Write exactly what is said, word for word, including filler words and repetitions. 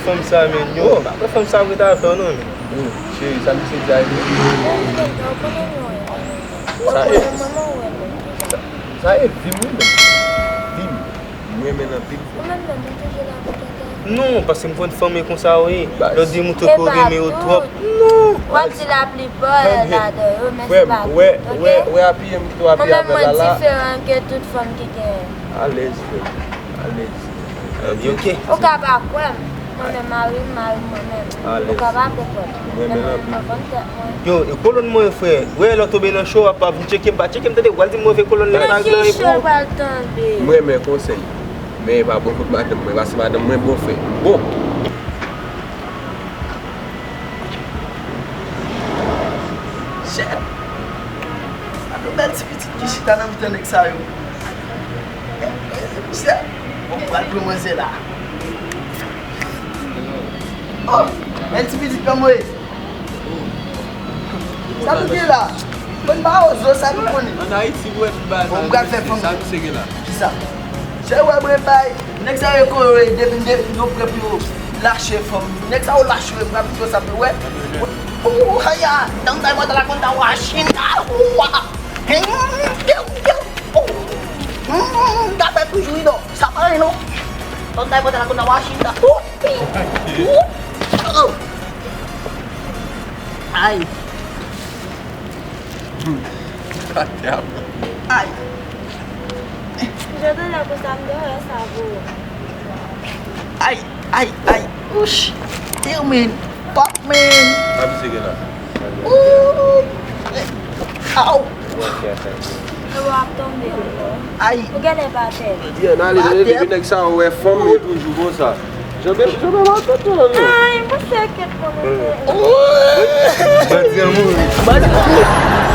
Fanm sa, men, yo, pa kwè fanm sa ap ret avè w, non, men. Yo, cheri, sa misye di a e vre? Sa e, sa, sa e vi m, wi, men. Vi m. M renmen l anpil. Non, paske m konn fanm e konsa, wi. Lè w di moun ke w renmen yo twòp. Non. W ap di laplipa ladan yo, men se pa tout, oke? Wè, wè, wè apiye m kite w apiye avè l la. Mwen menm, mwen diferan ke tout fanm ki genyen. Alèz, frè m. Alèz. Alèz. Ou ka pa kwè m. Mwen menm, mari m, mari m mwen menm. Ou ka pa konprann. Mwen menm, mwen vann tèt mwen. Yo, e kolòn mwen, frè. Wè, lè w tonbe nan cho, w ap vin tcheke m, pa tcheke m, tande, w al di m move kolòn nan nèg la e pou. Nan ki cho w pral tonbe? Mwen renmen konsèy. Men e pa bon kot madanm mwen, paske madanm mwen bon, frè. Bon. Shit! Gade yon bèl ti pitit ki chita nan mitan nèg sa yo. Misye, bon, m pral pran manzè la. Oh, bèl ti pitit kòm mwen. Sa nou gen la? Konn ba ozo, sa nou konnen. An Ayiti, pou wè tout bagay. Bon, m pral fè fanm. Sa misye gen la? Kisa? Se wè mwen bay. Nèg sa yo ko yo depi m de yo prè pou yo lache fanm. Nèg sa yo lache, m pral pito sa pou wè. Oh, haya, dan tay mwen la konn ta washing. Ah, wa. Hum, yo, yo. Oh. Hum, ta fè toujou non. Sa pa non. Dan tay mwen la konn ta washing. Oh. Oh. Ay. Ay. Jodi la konsa m te wè sa pou ou. Ay, ay, ay. Ouch. Yo, man. Fuck, man. Sa misye gen la? Ooh. Aw. Yo ap tonbe ankò. Ay. Ou genlè pa tè. Byen, ale, ale, depi nèg sa yo wè fanm, yo toujou konsa. Janbe, janbe la tèt ou la, non? Ay, mwen se kèt kòmanse. Bandi an mouri. Bandi an mouri.